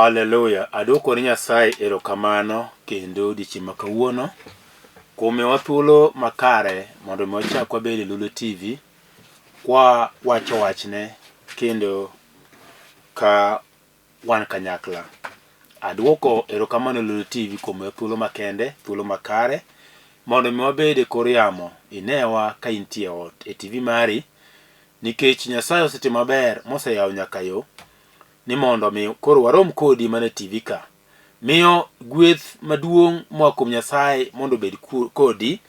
Haleluya! Adwoko ni Nyasaye erokamano kendo odiechieng' ma kawuono kuom miyowa thuolo makare mondo mi wachak wabed e Lulu TV kwa wacho wachne kendo ka wan kanyakla. Adwoko erokamano Lulu TV kuom miyowa thuolo makende, thuolo makare mondo mi wabed e kor yamo inewa ka intie e ot e TV mari nikech Nyasaye osetimo maber moseyawo nyaka yo ni mondo mi koro warom kodi mana e TV ka. Miyo gweth maduong' moa kuom Nyasaye mondo obed kodi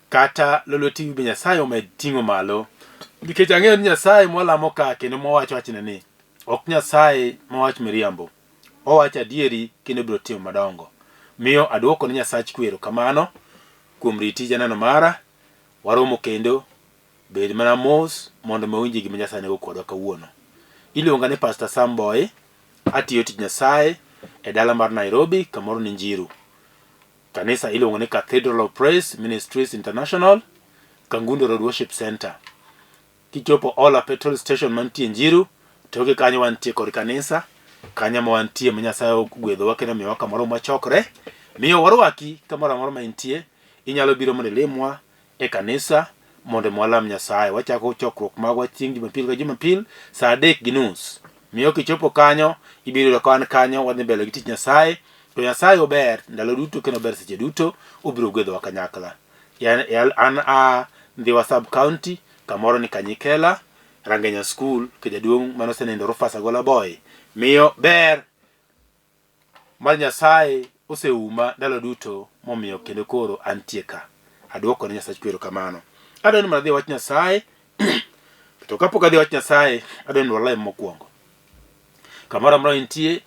kata Lolwe TV be Nyasaye omed ting'o malo nikech ang'eyo ni Nyasaye mwalamo ka kendo mwawacho wachne ni ok Nyasaye mawach miriambo. Owacho adieri kendo obiro timo madongo. Miyo aduoko ne Nyasach kwe erokamano kuom riti janeno mara. Waromo kendo Bed mana mos mondo mi winji gima Nyasaye nigo kodwa kawuono. Iluonga ni Pastor Sam Boy, atiyo tich Nyasaye e dala mar Nairobi kamoro ni Njiru. Kanisa iluongo ni Cathedral of Praise Ministries International, Kangundo Road Worship Center. Kichopo Ola Petrol Station mantie Njiru, toke kanyo wantie kod kanisa, kanyo ma wantie ma Nyasaye ogwedhowa kendo miyowa kamoro mwachokre. Miyo warwaki kamoro amora ma intie, inyalo biro mondo ilimwa e kanisa mondo mi walam Nyasaye. Wachako chokruok magwa chieng' Jumapil ka Jumapil saa 3:30. Miyo kichopo kanyo, ibiro yudo ka wan kanyo, wadhi mbele gi tich Nyasaye. To Nyasaye ober ndalo duto kendo ober seche duto, obiro gwedhowa kanyakla. An a Ndhiwa sub county, kamoro ni Kanyikela, Rangenya school, ke jaduong' mane osenindo Rufus Agola Boy. Miyo ber mar Nyasaye oseuma ndalo duto momiyo kendo koro antie ka. Aduoko ne Nyasach kwe erokamano. Adwa ni mondo adhi e wach Nyasaye, to kapok adhi e wach Nyasaye, adwa ni walam mokwongo. Kamoro amora intie,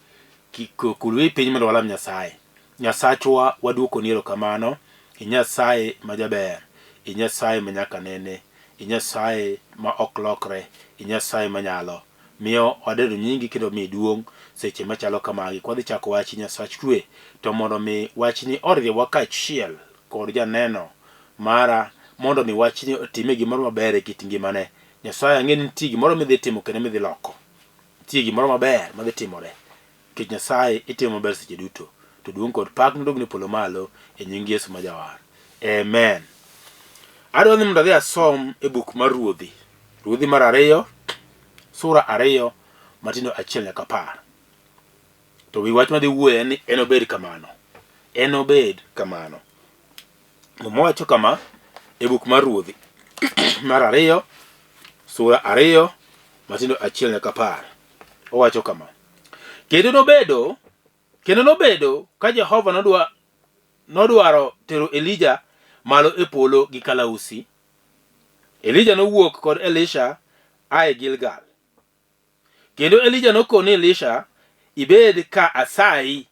kik kul wiyi piny mondo walam Nyasaye. Nyasachwa waduokoni erokamano, i Nyasaye ma jaber, i Nyasaye ma nyaka nene, i Nyasaye ma ok lokre, i Nyasaye manyalo. Miyo wadendo nyingi kendo miyi duong' seche machalo kamagi. Kwadhi chako wachi Nyasach kwe, to mondo mi wachni oriwwa kaachiel kod janeno mara mondo mi wachni otime gimoro maber e kit ngimane. Nyasaye ang'e ni nitie gimoro midhi timo kendo midhi loko. Nitie gimoro maber madhi timore. Nikech Nyasaye itimo maber seche duto. To duong' kod pak nodog ne polo malo e nying Yesu ma Jawar. Amen. Adwa ni mondo adhi asom e buk mar Ruodhi. Ruodhi mar ariyo, sura 2 matindo 1 nyaka 10. To wi wach madhi wuoye en ni enobed kamano. Enobed kamano. Muma wacho kama e buk mar Ruodhi mar ariyo, sura 2 matindo 1 nyaka 10. Owacho kama. Kendo nobedo ka Jehova nodwaro tero Elija malo e polo gi kalausi. Elija nowuok kod Elisha ae Gilgal. Kendo Elija nokone Elisha, ibed ka asayi,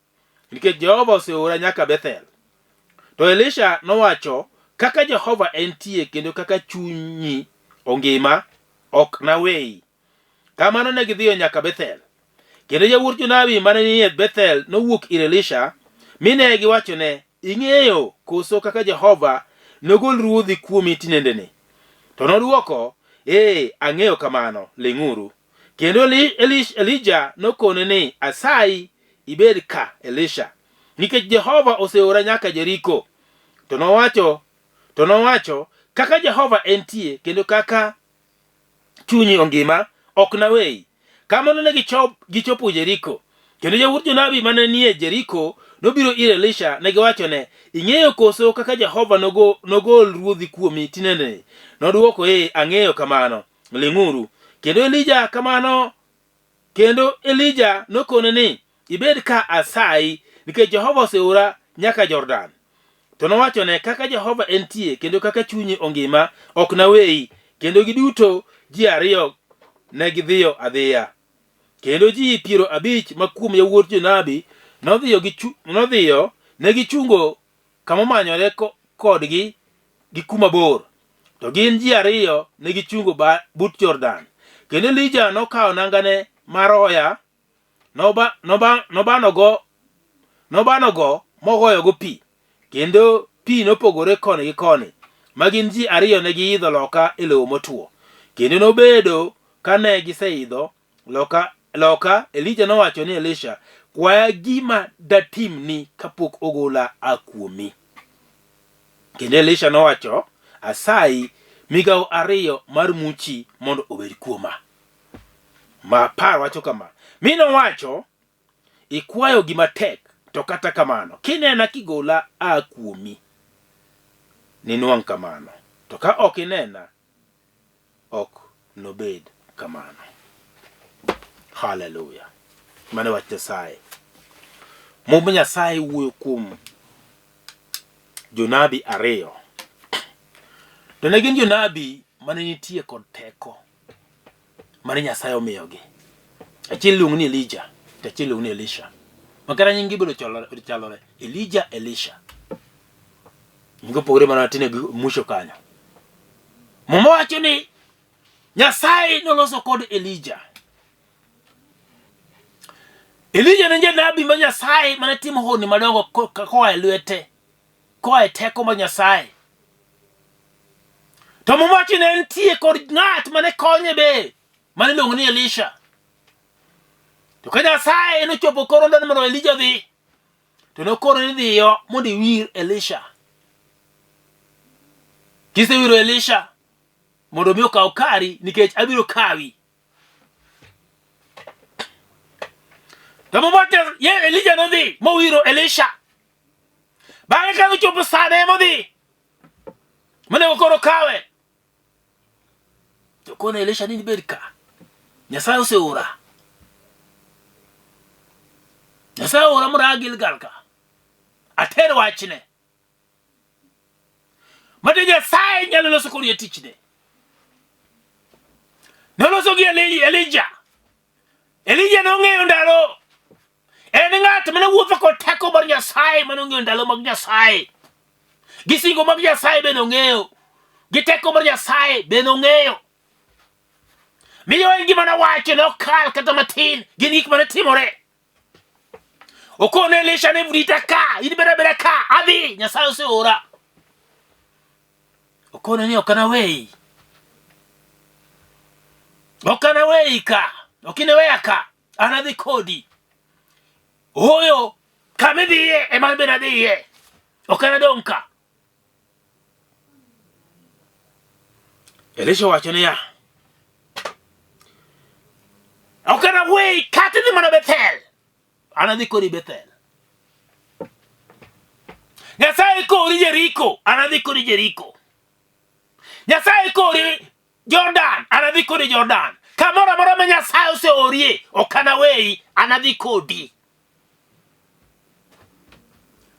nikech Jehova oseora nyaka Bethel. To Elisha nowacho, kaka Jehova entie kendo kaka chunyi ongima, ok naweyi. Kamano ne gidhiyo nyaka Bethel. Kendo yawuot jonabi mane nie Bethel nowuok ir Elisha, mi ne giwachone, Ing'eyo koso kaka Jehova nogol ruodhi kuomi tinendeni? To nodwoko, Ee, ang'eyo kamano, ling'uru. Kendo Elija nokone ni, Asayi, ibed ka, Elisha, nikech Jehova oseora nyaka Jeriko. To nowacho, Kaka Jehova entie kendo kaka chunyi ongima, ok naweyi. Kamano ne gichopo Jeriko. Kendo yawuot jonabi mane nie Jeriko nobiro ir Elisha, ne giwachone, Ing'eyo koso kaka Jehova nogol ruodhi kuomi tinendeni? Nodwoko, Ee, ang'eyo kamano. Ling'uru. Kendo Elija nokone ni, Ibed ka asayi, nikech Jehova oseora nyaka Jordan. To nowachone, Kaka Jehova entie kendo kaka chunyi ongima, ok naweyi. Kendo giduto ji ariyo ne gidhiyo adhiya. Kendo ji 50 ma kuom yawuot jonabi nodhiyo ne gichungo kama omanyore kodgi gi kuma bor. To gin ji ariyo ne gichungo but Jordan. Kendo Elija nokawo nangane maroya nobanogo mogoyogo pi, kendo pi nopogore koni gi koni, ma gin ji ariyo ne giidho loka e lowo motwo. Kendo nobedo kane giseidho loka loka, Elija nowacho ni Elisha, Kwaya gima datimni kapok ogola a kuomi. Kendo Elisha nowacho, Asayi, migawo ariyo mar muchi mondo obed kuoma. Ma par wacho kama, mi nowacho, Ikwayo gima tek, to kata kamano, kinena kigola a kuomi, ninwang' kamano. To ka ok inena, ok nobed kamano. Haleluya. Mano wach Nyasaye. Mumb Nyasaye wuoyo kuom jonabi ariyo. To ne gin jonabi mane nitie kod teko mane Nyasaye omiyogi. Achiel iluongo ni Elija, to achiel iluongo ni Elisha. Ma kata nying gi bedo chalore. Elija, Elisha. Nying opogore mana matin e mwisho kanyo. Muma wacho ni Nyasaye noloso kod Elija. Elija ne janabi ma Nyasaye mane timo honni madongo koa e lwete, koa e teko mar Nyasaye. To Muma wacho ni ne nitie kod ng'at mane konye be, mane iluongo ni Elisha. To ka Nyasaye nochopo koro ndalo mondo Elija odhi, to nokoro ni dhiyo mondo iwir Elisha. Kisewiro Elisha mondo mi okaw kari nikech abiro kawi. To Muma wacho ni Elija nodhi mowiro Elisha. Bang'e ka nochopo sane modhi monego koro kawe. To kone Elisha ni bed ka. Nyasaye oseora. Nyasaye oora mondo aa Gilgal ka. Ater wachne. Mate Nyasaye nyalo loso kodi e tichne. Noloso gi Elija. Elija nong'eyo ndalo. En ng'at mane wuotho kod teko mar Nyasaye, mane ong'eyo ndalo mag Nyasaye. Gi singo mag Nyasaye be nong'eyo. Gi teko mar Nyasaye be nong'eyo. Miyo en gima nowacho ne okal kata matin, gin gik mane timore. Okone Elisha ni rita ka, in beda beda ka, adhi, Nyasaye oseora. Okone ni ok anaweyi. Ok anaweyi ka, ok iniweya ka. An adhi kodi. Ooyo, kama idhiye ema an bende adhiye. Ok anadong' ka. Elisha owacho niya, ok anaweyi kata idhi mana Bethel. An adhi kodi Bethel. Nyasaye kori Jeriko, an adhi kodi Jeriko. Nyasaye kori Jordan, anadhi kodi Jordan. Kamoro amora ma Nyasaye oseorie, ok anaweyi, anadhi kodi.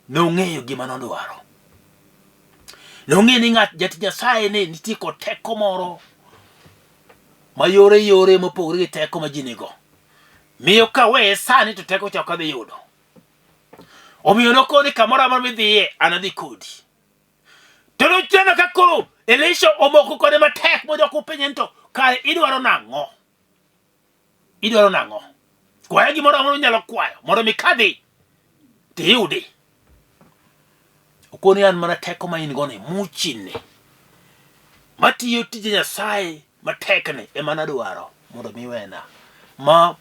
Nong'eyo gima nodwaro. Nong'eyo ni ng'at jatich Nyasaye ni nitie kod teko moro ma yore yore mopogore gi teko ma ji nigo. Miyo kaweye sani to teko cha ok adhi yudo. Omiyo nokoni kamoro amora midhiye, anadhi kodi. To noneno ka koro Elisha omoko kode matek modok openje ni to kare idwaro nang'o? Idwaro nang'o? Kwaya gimoro amora minyalo kwayo mondo mi kadhi tiyudi. Okoni an mana teko ma in go ni muchini matiyo tije Nyasaye matekni ema nadwaro mondo mi iwena ma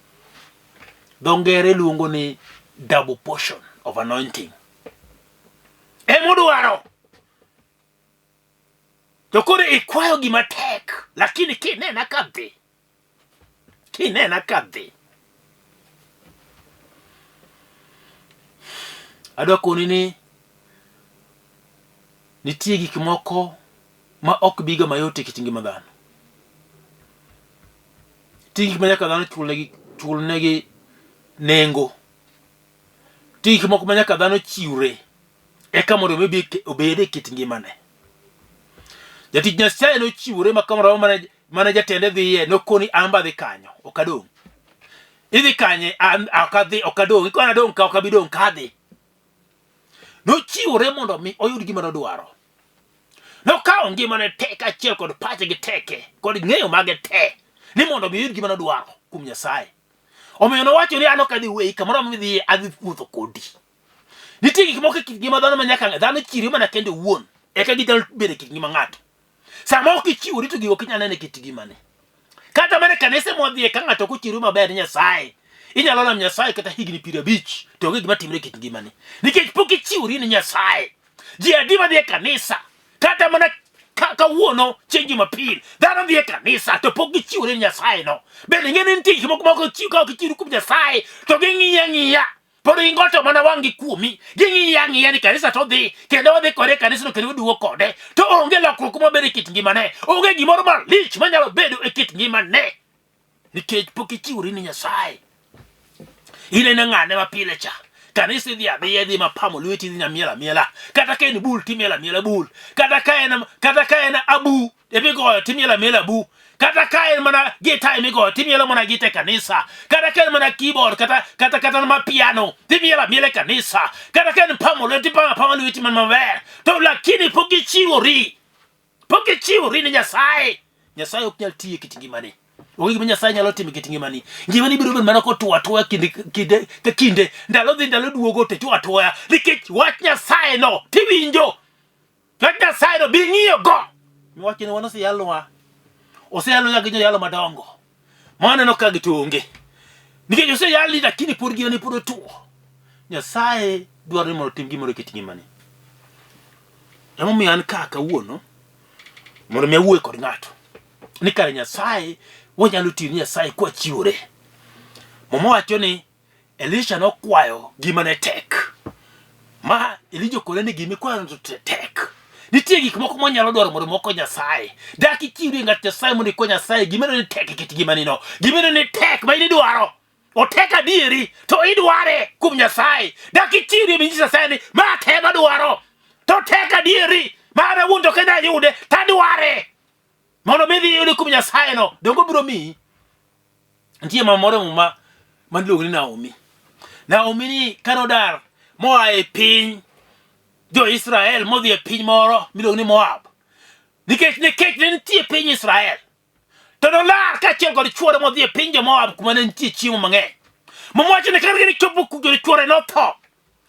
dho ngere luongo ni double portion of anointing. Emodwaro. To koro ikwayo gima tek, lakini kinena ka dhi, kinena ka dhi. Adwa koni ni nitie gik moko ma ok biga mayot e kit ngima dhano. Nitie gik ma nyaka dhano chulnegi, chulnegi nengo. Nitie gik moko ma nyaka dhano chiwre eka mondo mi obed e kit ngimane. Jatich Nyasaye nochiwore ma kamoro amora mane jatende dhiye nokoni an be adhi kanyo ok adong'. Idhi kanye an ok adhi ok adong' ikona adong' ka ok abi dong' ka adhi. Nochiwore mondo mi oyud gima nodwaro. Nokawo ngimane te kaachiel kod pache gi teke kod ng'eyo mage te ni mondo mi oyud gima nodwaro kuom Nyasaye. Omiyo nowacho ni an ok adhi weyi kamoro amora midhiye adhi wuotho kodi. Nitie gik moko e kit ngima dhano ma nyaka dhano chiwre mana kende owuon eka ginyalo bedo e kit ngima ng'ato. Sama ok ichiwori to gigo ok inyal neno e kit ngimani. Kata mana e kanise mwadhiye ka ng'ato ok ochiwre maber ne Nyasaye, inyalo lamo Nyasaye kata higni 50 to onge gima timre e kit ngimani. Nikech pok ichiwori ne Nyasaye. Ji adi madhi e kanisa kata mana kawuono chieng' Jumapil dhano dhi e kanisa to pok gichiwore ne Nyasaye no. Bende ing'e ni nitie gik moko ma ok ochiw ka ok ichiwri kuom Nyasaye to ging'iyi ang'iya. Pod gingoto mana wang'gi kuomi. Ging'iyi ang'iya ni kanisa to dhi kendo wadhi kode e kanisano kendo waduogo kode. To onge lokruok mabedo e kit ngimane. Onge gimoro malich manyalo bedo e kit ngimane. Nikech pok ichiwori ne Nyasaye. In en ng'ane ma pile cha. Kanisa idhi adhiya idhi mapamo lweti idhi nyamiel amiela. Kata ka en bul timiel amiela bul. Kata ka en abu emigoyo timielo amiela abu. Kata ka en mana gita emigoyo timielo mana gita e kanisa. Kata ka en mana keyboard kata mana piano timielo amiela e kanisa. Kata ka en pamo lweti tipamo apama lweti mana maber. To lakini pok ichiwori. Pok ichiwori ne Nyasaye. Nyasaye ok nyal tiyo e kit ngimani. Onge gima Nyasaye nyalo timo e kit ngimani. Ngimani biro bedo mana kotwo atwoya kinde kinde ka kinde. Ndalo dhi ndalo duogo to itwo atwoya. Nikech wach Nyasaye no tiwinjo. Wach Nyasaye no bi ng'iyo go. Wach ni wan oseyalwa. Oseyalwa gi joyalo madongo. Ma aneno ka gi to onge. Nikech oseyali lakini pod gini pod otuo. Nyasaye dwaro ni mondo otim gimoro e kit ngimani. Emomiyo an ka kawuono mondo mi awuoye kod ng'ato ni kare Nyasaye wanyalo tiyo ni Nyasaye kwachiwore. Muma wacho ni Elisha nokwayo gima ne tek. Ma Elija okone ni gima ikwayo to tek. Nitie gik moko mwanyalo dwaro mondo moko Nyasaye. Dak ichiwri ng'at Nyasaye mondo ikwa Nyasaye gima ne tek e kit ngimani no. Gima ne tek ma in idwaro. Otek adieri to idware kuom Nyasaye. Dak ichiwri minyis Nyasaye ni ma tem adwaro. To tek adieri ma an awuon to ok anyal yude to adware. Mondo mi idhi iyude kuom Nyasaye no, donge obiro miyi? Nitie mama moro e Muma ma iluongo ni Naomi. Naomi ni kane odar moa e piny jo-Israel modhi e piny moro miluongo ni Moab. Nikech ne kech ne nitie e piny Israel. To nolar kaachiel kod chwore modhi e piny jo-Moab kuma ne nitie chiemo mang'eny. Muma wacho ni kane gichopo kucho chwore notho.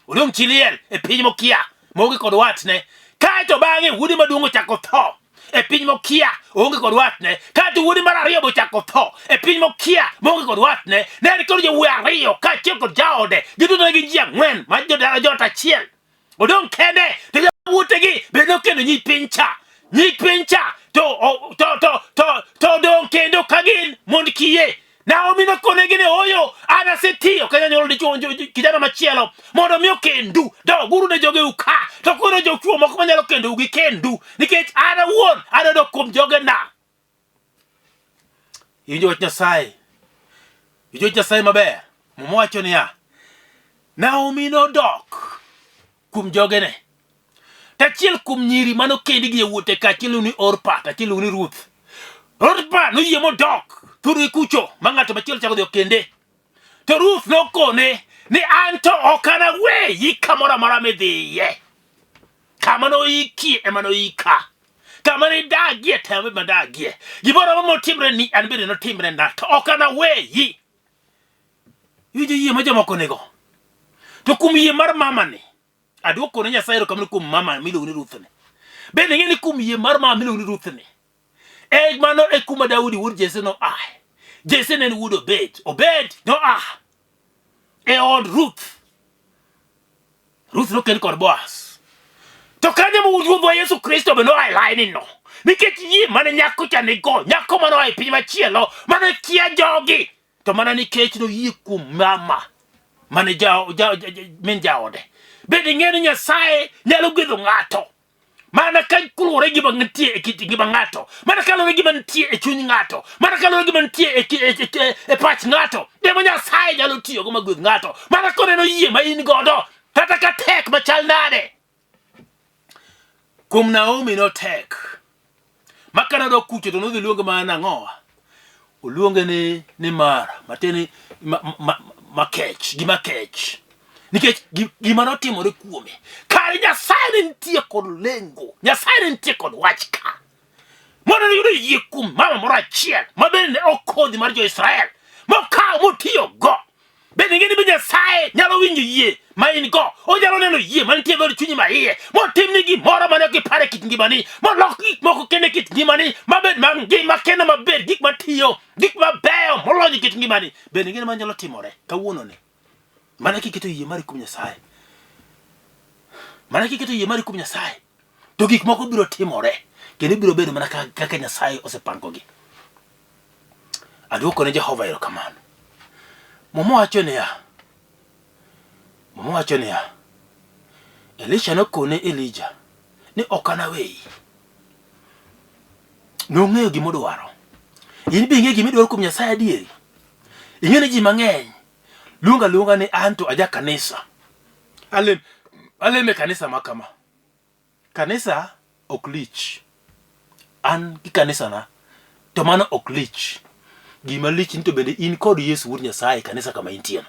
Odong' chi liel e piny mokia, maonge kod watne. Kae to bang'e wuode maduong' ochako tho e piny mokia, oonge kod watne. Kae to wuode mar ariyo be ochako tho e piny mokia, maonge kod watne. Ne en kod jowuoyi ariyo kaachiel kod jaode, giduto ne gin ji ang'wen ma jodala joot achiel. Odong' kende to yawuotegi be nokendo nyi piny cha. Nyi piny cha to odong' kendo ka gin mond kiye. Naomi nokonegi ni ooyo, an asetiyo ka anyuolo dichwo kijana machielo mondo mi okendu. Doguru ne jogeu ka, to koro jochwo moko manyalo kendou gi kendu, nikech an awuon adodok kuom jogena. Iwinjo wach Nyasaye? Iwinjo wach Nyasaye maber? Muma wacho niya, Naomi nodok kuom jogene. To achiel kuom nyiri mane okendi gi yawuote ka achiel ni Orpa, to achiel ni Ruth. Orpa noyie modok thurgi kucho ma ng'ato machielo chako dhi okende. To Ruth nokone ni an to ok anaweyi kamoro amora midhiye. Kama noikie ema noika. Kama nidagie to ema adagie. Gimoro amora motimre ni an bende notimre na to ok anaweyi. Iwinjo yie ma jomoko nigo. To kuom yie mar mamani, aduoko ne Nyasaye erokamano kuom mama miluongo ni Ruth ni. Bende ing'e ni kuom yie mar mama miluongo ni Ruth ni, e mano e kuma Daudi wuod Jesse noaye. Jesse ne en wuod Obed. Obed noa e od Ruth. Ruth nokend kod Boaz. To kanyo ma Ruodhwa Yesu Kristo be noa e laini no. Nikech yie mane nyako cha nigo, nyako mane oa e piny machielo, mane kia jogi, to mana nikech noyie kuom mama mane ja, ja, ja, min jaode. Bende ing'eyo ni Nyasaye nyalo gwedho ng'ato mana ka kaluwore gi gima nitie e kit ngima ng'ato, mana kaluwore gi gima nitie e chuny ng'ato, mana kaluwore gi gima nitie e, e, e, e, e pach ng'ato, ema Nyasaye nyalo tiyogo magwedh ng'ato, mana koneno yie ma in godo, kata ka tek machal nade. Kuom Naomi notek. Ma ka nodok kucho to nodhi luonge mana nang'owa? Oluonge ni ni Mara, matiende ni ma, ma, makech, gima kech. Nikech gima notimore kuome. Kare Nyasaye ne nitie kod lengo. Nyasaye ne nitie kod wach ka. Mondo ne yudo yie kuom mama moro achiel ma bende ne ok kodhi mar jo-Israel. Mokawo motiyogo. Bende ing'e ni be Nyasaye nyalo winjo yie ma in go? Onyalo neno yie mantie e dhood chunyi ma iye, motimni gimoro mane ok ipar e kit ngimani, molok gik moko kendo e kit ngimani, mabed mangima kendo mabed gik matiyo, gik mabeyo molony e kit ngimani. Bende ing'e ni mano nyalo timore kawuononi? Mana kiketo yie mari kuom Nyasaye. Mana kiketo yie mari kuom Nyasaye, to gik moko biro timore kendo biro bedo mana kaka Nyasaye osepangogi. Aduoko ne Jehova erokamano. Muma wacho niya, Muma wacho niya, Elisha nokone Elija ni ok anaweyi. Nong'eyo gima odwaro. In be ing'eyo gima idwaro kuom Nyasaye adieri? Ing'eyo ni ji mang'eny luonga luonga ni an to aja kanisa. Alem, alem e kanisa ma kama. Kanisa ok lich. An gi kanisana to mano ok lich. Gima lich ni to bende in kod Yesu Wuod Nyasaye e kanisa kama intieno.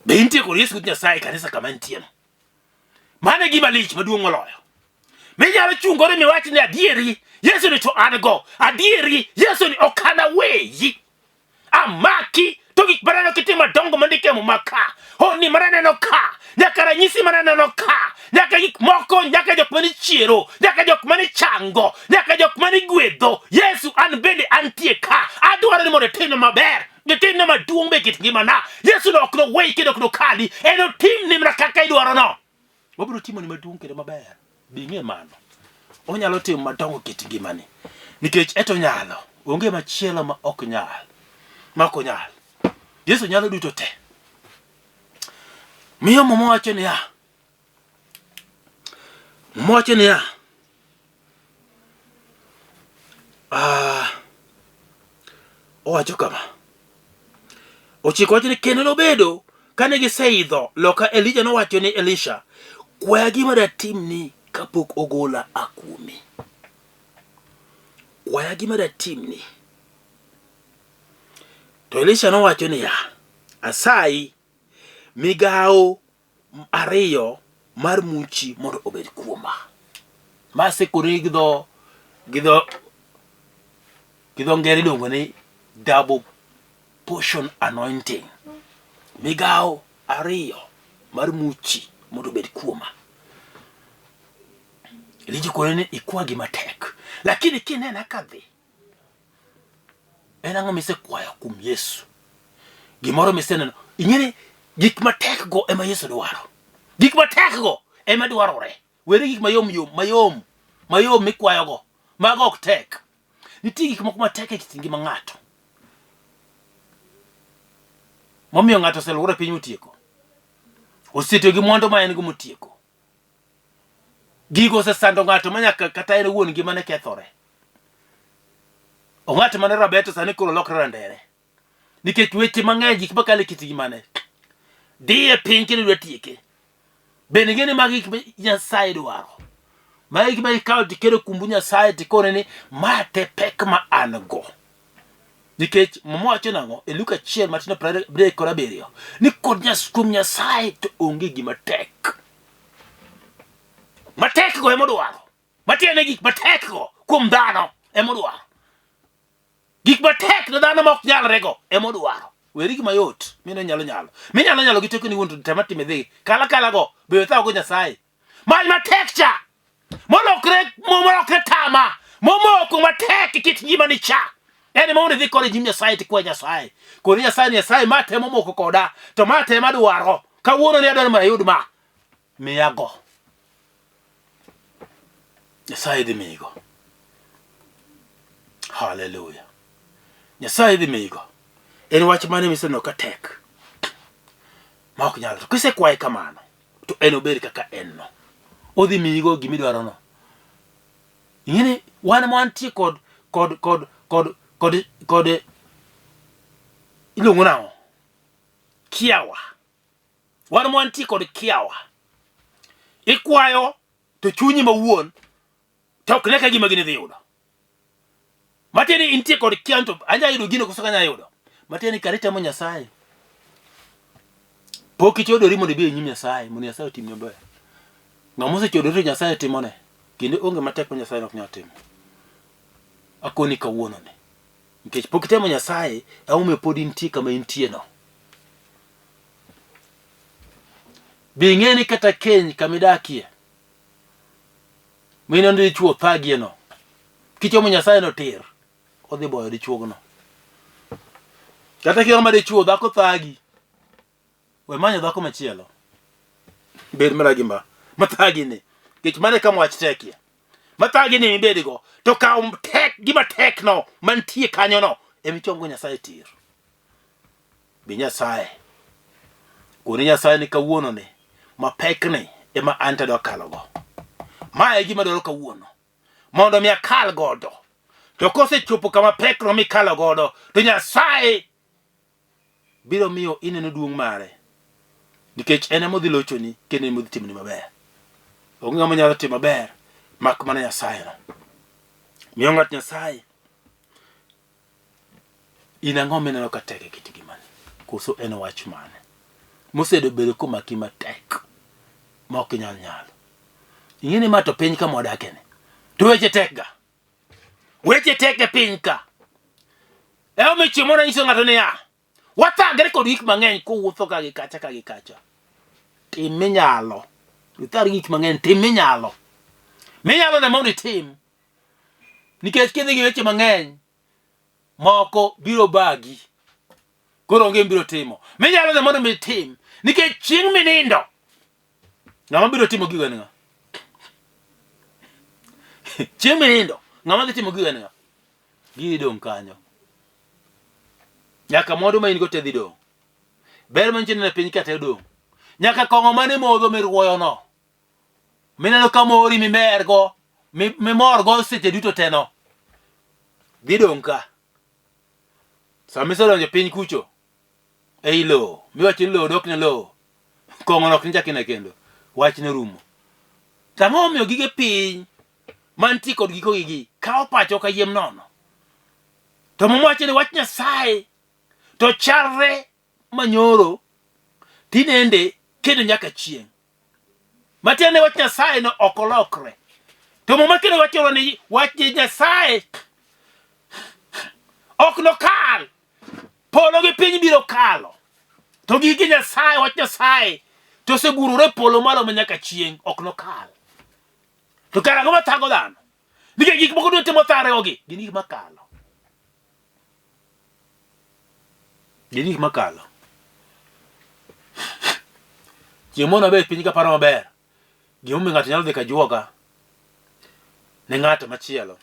Be intie kod Yesu Wuod Nyasaye e kanisa kama intieno? Mano e gima lich maduong' moloyo. Minyalo chungore miwach ni adieri Yesu ni to an go. Adieri Yesu ni ok anaweyi. Amaki to gik maneno kitimo madongo mondik e muma ka, honni mananeno ka, nyaka ranyisi mananeno ka, nyaka gik moko, nyaka jok mane chiero, nyaka jok mane chango, nyaka jok mane gwedho. Yesu an bende antie ka, adwaro ni mondo itimna maber, itimna maduong' be kit ngimana. Yesu no ok noweyi kendo ok nokali, enotimni mana kaka idwarono. Obiro timoni maduong' kendo maber. Be ing'e mano? Onyalo timo madongo kit ngimani. Nikech eto nyalo. Onge machielo ma ok nyal. Ma ok onyal. Yesu nyalo duto te. Miyo Muma wacho niya. Muma wacho niya. Ah, owacho kama. Ochiko wacho ni kendo nobedo kane giseidho loka Elija nowacho ni Elisha, kwaya gima datimni kapok ogola a kuomi. Kwaya gima datimni. To Elisha nowacho niya, asayi, migawo ariyo mar muchi mondo obed kuoma. Ma sekore gi dho gi dho gi dho ngere iluongo ni double portion anointing. Migawo ariyo mar muchi mondo obed kuoma. Elija kone ni ikwa gima tek, lakini kinena kadhi En ang'o misekwayo kuom Yesu? Gimoro miseneno. Ing'e ni gik matek go ema Yesu dwaro. Gik matek go ema dwarore. Weri gik mayom yom, mayom, mayom mikwayogo. Mago ok tek. Nitie gik moko matek e kit ngima ng'ato. Momiyo ng'ato oseluwore piny motieko. Osetiyo gi mwandu ma en go motieko. Gigo osesando ng'ato ma nyaka kata en owuon ngimane kethore. Ong'at mane rabeto sani koro lokre randere. Nikech weche mang'eny gik makalo e kit ngimane. Dhiye piny kendo dwa tieke. Bende ing'e ni magi gik ma Nyasaye dwaro. Magi gik ma ikawo tikelo kumbu Nyasaye tikone ni ma te pek ma an go. Nikech Muma wacho nang'o e Luka achiel matindo 37 ni kod nyas kuom Nyasaye to onge gima tek. Matek go ema odwaro. Matiende gik matek go kuom dhano ema odwaro. Gik matek ne dhano ma ok nyalre go ema odwaro. Weri gima yot mine nyalo nyalo. Minyalo nyalo gi tekoni wuon to tema time dhi. Kala kala go be wethago go Nyasaye. Many matek cha. Molokre molokre tama. Momoko matek e kit ngimani cha. En ema mondo idhi kode e nyim Nyasaye tikwa Nyasaye. Koni Nyasaye ni Nyasaye ma temo moko koda to ma tema dwaro. Kawuono ni adwaro mondo ayud ma. Miyago. Nyasaye dhi miyigo. Haleluya. Nyasaye dhi miyigo. En wach mane miseneno ka tek ma ok nyal. To kisekwaye kamano to en obed kaka en no. Odhi miyigo gima idwarono. Ing'e ni wan ma wantie kod kod kod kod kod kod iluongo nang'o? Kiawa. Wan ma wantie kod kiawa. Ikwayo to chunyi mawuon to ok ne ka gima gini dhi yudo. Matiende ni intie kod kiawa to anya yudo gino koso kanya yudo. Matiende ni kare itemo Nyasaye. Pok ichodori mondo ibi e nyim Nyasaye mondo Nyasaye otimni maber. Ng'ama osechodore to Nyasaye timone kendo onge matek ma Nyasaye ok nyal timo. Akoni kawuono ni. Nikech pok itemo Nyasaye, emomiyo pod intie kama intie no. Be ing'e ni kata keny kama idakie, mineno ni dichwo thagie no, kichomo Nyasaye no tir, odhi boyo dichuogno. Kata kioro ma dichuo, dhako thagi, we manyo dhako machielo. Bed mana gi ma, mathagi ni. Nikech mano e kama wach tekie. Mathagi ni mibedgo, to kaw tek, gima tek no, mantie kanyo no, emichomgo Nyasaye tir. Bi Nyasaye. Koni Nyasaye ni kawuono ni, mapekni ema an to adwa kalogo. Ma e gima adwaro kawuono. Mondo mi akal godo. To kosechopo kama pekno mikalo godo, to Nyasaye biro miyo ineno duong' mare. Nikech en ema odhi lochoni kendo en ema odhi timoni maber. Onge ng'ama nyalo timo maber mak mana Nyasaye no. Miyo ng'at Nyasaye In ang'o mineno ka tek e kit ngimani? Koso en wach mane mosebedo komaki matek ma ok inyal nyalo? Ing'e ni ma to piny kama wadakeni to weche tek ga. Weche tek e piny ka. Emomiyo chieng' moro anyiso ng'ato niya, wathagre kod gik mang'eny kowuotho ka gi kacha ka gi kacha. Tim minyalo. Ithag gik mang'eny, tim minyalo. Minyalo ne mondo itim. Nikech kidhi gi weche mang'eny, moko biro bagi. Koro onge biro timo. Minyalo ne mondo mi itim. Nikech chieng' minindo, ng'ama biro timo gigo en ng'a? Chieng' minindo, ng'ama dhi timo gigo en ng'a? Gigi dong' kanyo. Nyaka mwandu ma in go te dhi dong'. Ber mantie e piny ka te dong'. Nyaka kong'o mane modho miruoyono. Mineno ka mori mimergo, mimorgo seche duto te no. Dhi dong' ka. Sama isedonjo piny kucho, ei lowo, miwacho ni lowo dok ne lowo, kong'o no ok nichak ine kendo. Wach norumo. To ang'o momiyo gige piny mantie kod gikogi gi kawo pachwa kayiem nono? To Muma wacho ni wach Nyasaye to chalre manyoro tinende kendo nyaka chieng'. Matiende wach Nyasaye no ok olokre. To Muma kendo wacho ni wach Nyasaye ok nokal. Polo gi piny biro kalo. To gige Nyasaye, wach Nyasaye to osegurore polo malo ma nyaka chieng' ok nokal. To kara ang'o mathago dhano? Nikech gik moko duto motharegogi gin gik makalo. Gin gik makalo. Chieng' moro nabet piny kaparo maber gimomiyo ng'ato nyalo dhi ka juoga ne ng'ato machielo.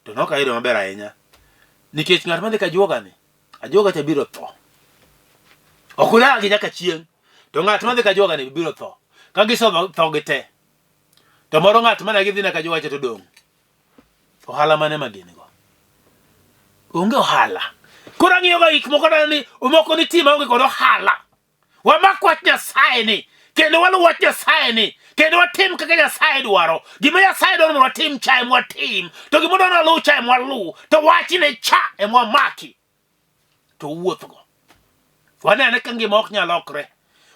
To nok ayudo maber ahinya. Nikech ng'at madhi ka juoga ni, ajuoga cha biro tho. Ok udagi nyaka chieng'. To ng'at madhi ka juoga ni biro tho. Ka gisetho tho gi te. To moro ng'at mane gidhi ka juoga cha to dong'. Ohala mane ma gin go? Onge ohala. Koro ang'iyo ga gik moko neno ni moko nitie maonge kod ohala. Wamak wach Nyasaye ni kendo waluw wach Nyasaye ni kendo watim kaka Nyasaye dwaro. Gima Nyasaye dwaro mondo watim cha ema watim, to gima odwaro ni waluw cha ema waluw, to wachne cha ema wamaki to wuothgo. Wanene ka ngima ok nyal lokre.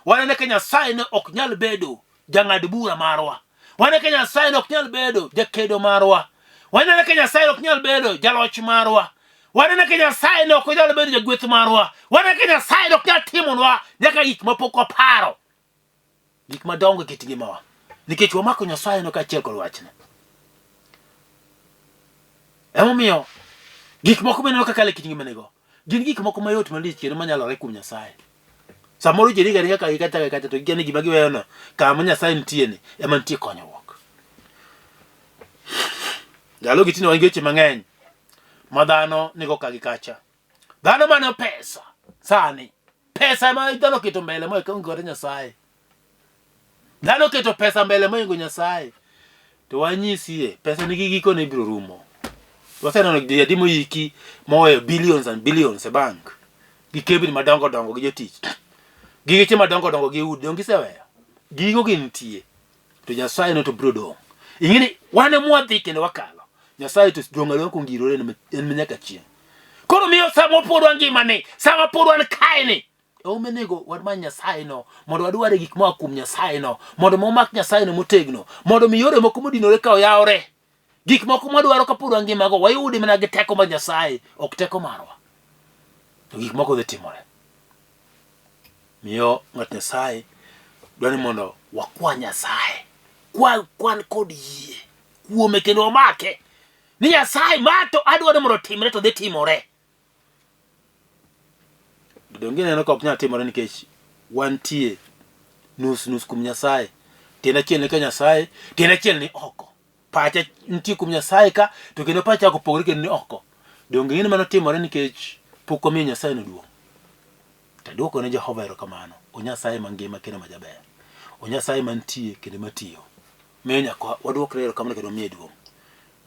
Wanene ka Nyasaye ne ok nyal bedo jang'ad bura marwa. Wanene ka Nyasaye ne ok nyal bedo jakedo marwa. Wanene ka Nyasaye ne ok nyal bedo jaloch marwa. Wanene ka Nyasaye ne ok nyal bedo jagweth marwa. Wanene ka Nyasaye ne ok nyal timonwa nyaka gik ma pok waparo. Gik madongo e kit ngimawa. Nikech wamako Nyasaye no kaachiel kod wachne. Emomiyo gik moko mineno kaka kalo e kit ngimanego gin gik moko mayot malich kendo manyalore kuom Nyasaye. Samoro ji ringo aringa ka gi kacha gi kacha to gikia ni gima giweyono kama Nyasaye nitie ni ema nitie konyruok. Ndalogi tinde wan gi weche mang'eny ma dhano nigo ka gi kacha. Dhano manyo pesa sani. Pesa ema dhano oketo mbele moingo kata Nyasaye. Dhano oketo pesa mbele moingo Nyasaye. To wanyisie, pesa nigi gikone ibiro rumo. Waseneno ji adi moyiki moweyo billions and billions e bank gi kembni madongo dongo gi jotich gi geche madongo dongo gi udi donge giseweyo gigo gintie to Nyasaye no to biro dong'. Ing'e ni wan ema wadhi kendo wakalo. Nyasaye to dong' adong'a kongirore en ma nyaka chieng'. Koro miyo sama pod wangima ni, sama pod wan kae ni, omenego wamany Nyasaye no mondo wadware gik moa kuom Nyasaye no mondo momak Nyasaye no motegno mondo mi yore moko modinore ka oyawre. Gik moko mwadwaro kapod wangimago wayudi mana gi teko mar Nyasaye, ok teko marwa. To gik moko dhi timore. Miyo ng'at Nyasaye dwaro ni mondo wakwa Nyasaye. Kwa kwan kod yie kuome kendo wamake. Ni Nyasaye ma to adwaro ni mondo otimre to dhi timore. Donge ineno ka ok nyal timore nikech wantie nus nus kuom Nyasaye. Tiende achiel ni ka Nyasaye, tiende achiel ni oko. Pacha nitie kuom Nyasaye ka, to kendo pacha ok opogore kendo ni oko. Donge ing'e ni mano timore nikech pok wamiyo Nyasaye no duong'? To aduoko ne Jehova erokamano, o Nyasaye mangima kendo ma jaber. O Nyasaye mantie kendo matiyo. Miyo nyaka waduokre erokamano kendo wamiye duong'.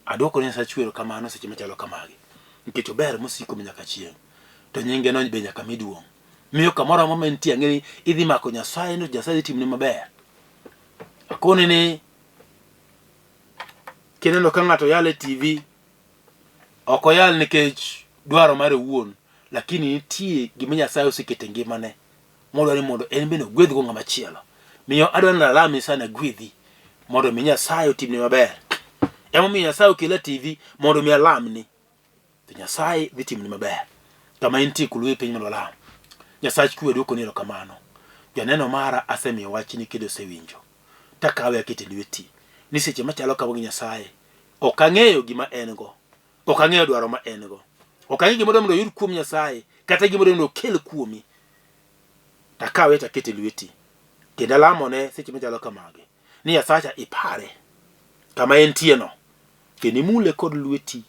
Aduoko ne Nyasaye erokamano seche machalo kamagi. Nikech ober mosiko nyaka chieng'. To nyinge no be nyaka mi duong'. Miyo kamoro amora ma entie ang'e ni idhi mako Nyasaye no Nyasaye dhi timni maber. Akoni ni kineno ka ng'ato yalo e TV, ok oyal nikech dwaro mare owuon, lakini nitie gima Nyasaye oseketo e ngimane modwa ni mondo en bende ogwedhgo ng'ama chielo. Miyo adwa ni alami sana gwedhi mondo mi Nyasaye otimni maber. Emomiyo Nyasaye okela TV mondo mi alamni. To Nyasaye dhi timni maber. Kama intie kuluwe piny mondo walam. Nyasach kwe dwokoni erokamano. Janeno mara asemiyo wachni kendo osewinjo. Takawe akete e lweti. Ni seche machalo kama gi Nyasaye, ok ang'eyo gima en go. Ok ang'eyo dwaro ma en go. Ok ang'eyo gima odwa mondo oyud kuom Nyasaye, kata gima odwa mondo okel kuomi. Takawe takete e lweti. Kendo alamone seche machalo kamagi. Ni Nyasacha ipare kama entie no. Kendo imule kod lweti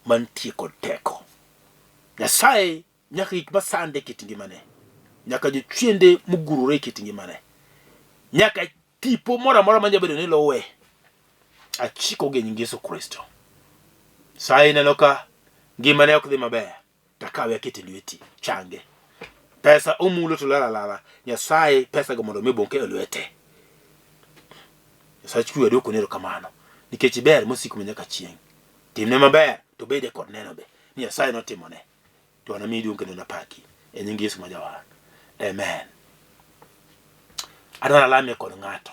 mantie kod teko. Nyasaye nyaka gik masande e kit ngimane, nyaka jochiende mogurore e kit ngimane, nyaka tipo moro amora manyalo bedo ni luwe, achiko gi nying Yesu Kristo. Sa ineno ka ngimane ok dhi maber, takawe akete lweti, change. Pesa omulo to lala lala, Nyasaye pesa go mondo mi obonke e lwete. Nyasach kwe adwoko ni erokamano nikech iber mosiko manyaka chieng'. Timne maber to bede kod neno be ni Nyasaye notimone. To anamiyi duong' kendo napaki e nying Yesu ma Jawar. Amen. Adwaro alamie kod ng'ato.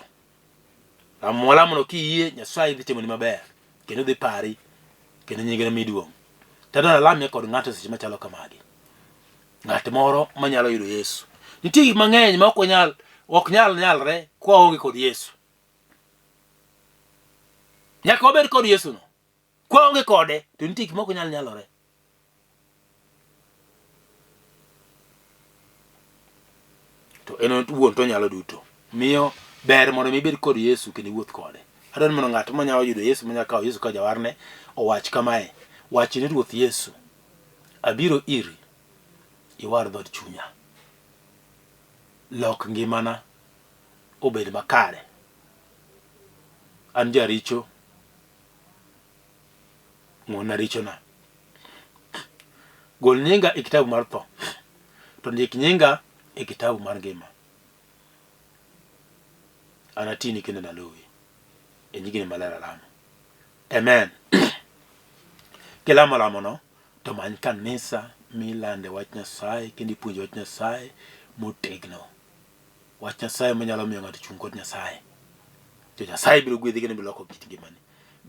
Lamo walamono kiyie Nyasaye dhi timoni maber kendo dhi pari kendo nyinge nomi duong'. To adwaro alamie kod ng'ato seche machalo kamagi. Ng'at moro manyalo yudo Yesu. Nitie gik mang'eny ma ok wanyal ok nyal nyalre kwa waonge kod Yesu. Nyaka wabed kod Yesu no. Kwa waonge kode to nitie gik mok nyal nyalore. To en owuon to onyalo duto. Miyo ber mondo mi ibed kod Yesu kendo iwuoth kode. Adwaro ni mondo ng'at manyalo yudo Yesu manyalo kawo Yesu kaka jawarne owach kamae. Wach ni Ruoth Yesu, abiro iri, iwar dhood chunya. Lok ngimana obed makare. An jaricho, ng'wonna richona. Gol nyinga e kitabu mar tho, to ndik nyinga e kitabu mar ngima. Anatini kendo naluwi. E nyingni maler alamo. Amen. Kilamo lamono, to many kanisa milande wach Nyasaye kendo ipuonje wach Nyasaye motegno. Wach Nyasaye manyalo miyo ng'ato chung' kod Nyasaye. To Nyasaye biro gwedhi kendo biro loko kit ngimani.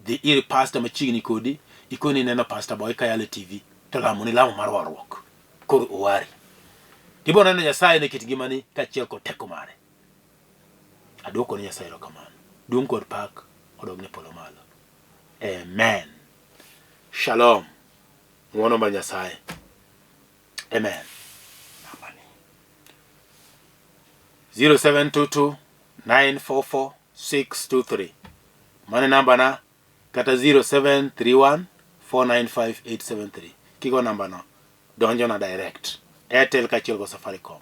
Dhi ir pastor machiegni kodi, ikoni ineno pastor boy ka yalo e TV, to lamo ni lamo mar warruok. Koro owari. Tibiro neno Nyasaye ne kit ngimani kaachiel kod teko mare. Aduoko ne Nyasaye erokamano. Duong' kod pak odog ne polo malo. Amen. Shalom. Ng'wono mar Nyasaye. Amen. Nambani. 0722 944 623. Mano e nambana kata 0731 495 873. Kigo nambano donjona direct. Airtel kaachiel go Safaricom.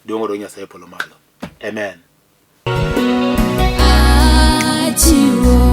Duong' odog Nyasaye e polo malo. Amen. Achiwo.